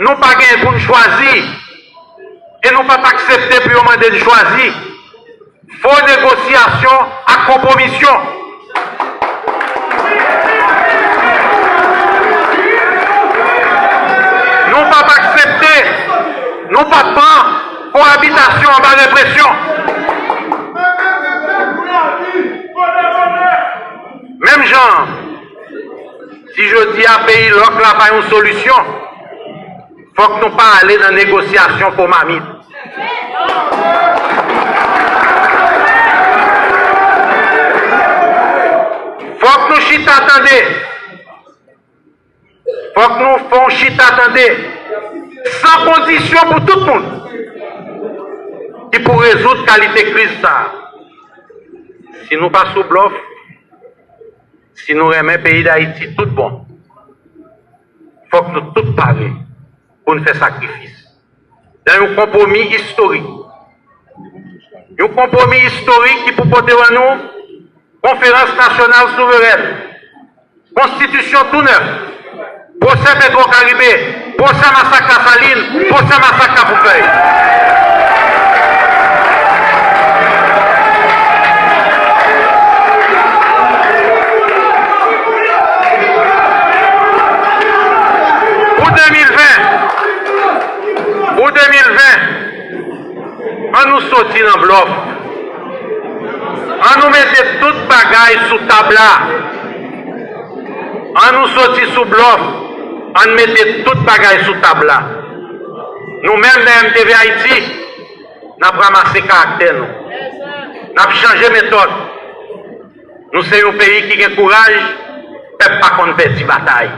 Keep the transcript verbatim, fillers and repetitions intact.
Nou pa genyen pou n chwazi, e nou p ap aksepte pou yo mande n chwazi. Fo negosyasyon ak konpwomisyon. Nou p ap aksepte, nou p ap pran kowabitasyon anba represyon. Menm jan an, si jodi a peyi lòk la pa yon solisyon, fòk nou pa ale nan negosyasyon po mamit. Fòk nou chita tande. Fòk nou fè yon chita tande san kondisyon pou tout moun ki pou rezoud kalite kriz sa a. Si nou pa sou blòf, si nou renmen peyi Dayiti tout bon, fòk nou tout pare pou n fè sakrifis nan yon konpwomi istorik. Yon konpwomi istorik ki pou pote ban nou konferans nasyonal souverèn, konstitisyon tou nèf, pwosè Petwokaribe, pwosè masak Lasalin, pwosè masak Kafoufèy. Pou de mil ven, pou de mil ven, ann nou soti nan blòf. Ann nou mete tout bagay sou tab la. Ann nou soti sou blòf. Ann mete tout bagay sou tab la. Nou menm nan M T V Ayiti, n ap ranmase karaktè nou. N ap chanje metòd. Nou se yon peyi ki gen kouraj, pèp pa konn pèdi batay.